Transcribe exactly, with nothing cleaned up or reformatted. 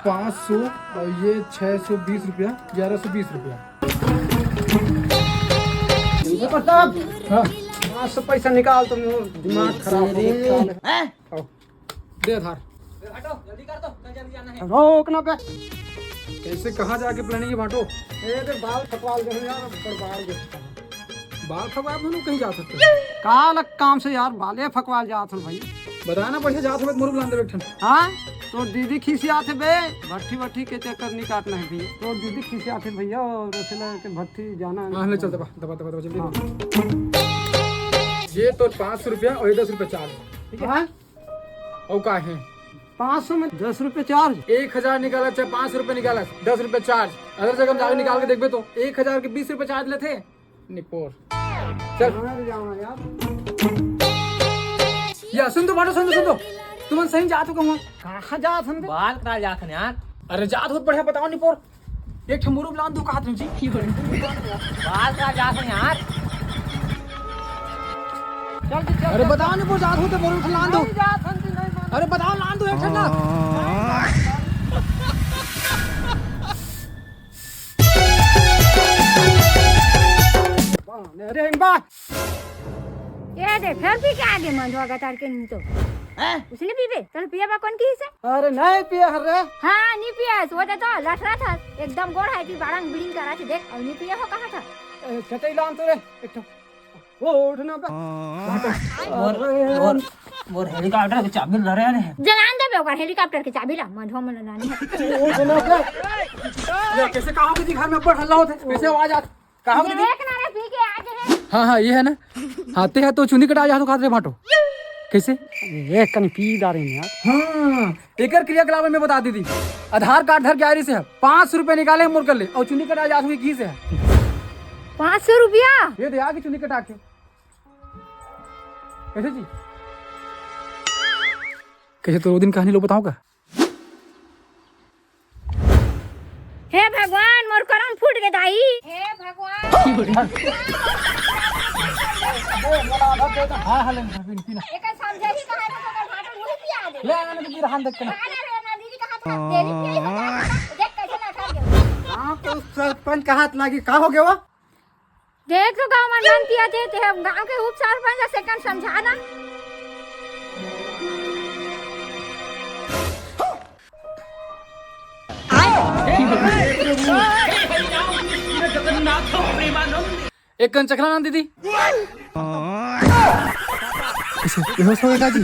पाँच सौ और ये छः सौ बीस रुपया, ग्यारह सौ बीस रुपया। हाँ। पाँच सौ पैसा निकाल, तो मोर दिमाग खराब हो गया। हैं? आओ। दे आधार। रोक ना बे। कैसे, कहाँ जाके planning है भाटो? ए, दे बाल कटवाल दे यार, बर्बाद हो गया। बाल फकवाए मनु कहीं जात हस? का अलग काम से यार, बाले फकवाल जात हन भाई। बता ना, पैसे जात हवे त मोर बुलान दे एक ठन। हाँ, तोर दीदी खिसियात हे बे, भट्ठी भट्ठी के चक्कर नहीं काटना है भैया। तोर दीदी खिसियात हे भैया, और ऐसे लगे कि भट्ठी जाना है। हाँ, ले चल, दबा, दबा, दबा, दबा, जल्दी हाँ। दबा। ये तो पाँच सौ रुपया और ये दस रुपया charge, ठीक है? हाँ? और का है? पाँच सौ में दस रुपया charge। एक हजार निकाला चाहे पाँच सौ रुपया निकाला, दस रुपया charge। अगर जगह हम जाके निकाल के देखबे तो एक हजार के बीस रुपया charge लेथे। निपोर। चल। कहाँ ले जाना यार? या सुन तो भाटो, सुन तो, सुन तो। तुमन सही जात हो कहूँ? कहाँ जात हन बे? बाल कटाए जात हन यार। अरे जात हो त बढ़िया बताओ निपोर। एक ठो मुरुब लान दो कहत हन जी। बाल कटाए जात हन यार। चल जी, चल, अरे चल, बताओ चल। निपोर, जात हो त मुरुब लान दो। नहीं जात हन जी, नहीं मानो। अरे बताओ, लान दो एक ठो ना। अरे बा। ये दे, फेर पी के आगे मंझवा गतार के नी तो। हैं? उसने पीबे, तने पिए बा कौन किहिसे? अरे नहीं पिए हर रे। हाँ, नी पिए, वो दे तो लठरा था, एकदम गोड़ है कि बाड़ंग बिड़िंग करा थे, देख, और नी पिए हो कहा था। ए, चटई लान तो रे, एक ठो। वो उठना बे। मोर, अरे मोर, मोर helicopter के चाबी ल रहे ने। जलान देबे ओकर helicopter के चाबी ला, मंझवा मन लानी है। उठना बे। ये कैसे कहा कि घर में बड़ हल्ला होते, कैसे आवाज आती? कहा हो दीदी? देख ना रे, पी के आ गए हैं। हाँ, हाँ, ये है ना। हाँ, ते है तो चुंदी कटा जा तो खात रे भाटो। कैसे? ए, कनी पी डारे ने यार। हाँ, एकर क्रियाकलाप में बता दीदी। आधार कार्ड धर के आ रही से है, पाँच सौ रुपया निकाले मोर कर ले, और चुंदी कटा जा तो की से है। पाँच सौ रुपया? ये दे आगे चुंदी कटा के। कैसे जी? कैसे तो वो दिन कहानी लो बताओ का? हे भगवान, मोर करम फूट गे दाई। हे भगवान। हाँ, हाँ, ले, पी, पी ना। एकर समझे ही कहाँ रे, तो भाटो मुँह पिया दे। ले, आने दे, पी रहा, देख के ना। अरे रे, ना दीदी कहाँ था? तेरी पिया ही बता, देख कैसे लठर गया। हाँ, तो सरपंच का हाथ लागी, का हो गया वो? देख तो गाँव में मन पिया थे, ते हम गाँव के उप सरपंच से कन समझा ना। एक कन चखला ना दीदी। कैसे बेहोश हो गए जी?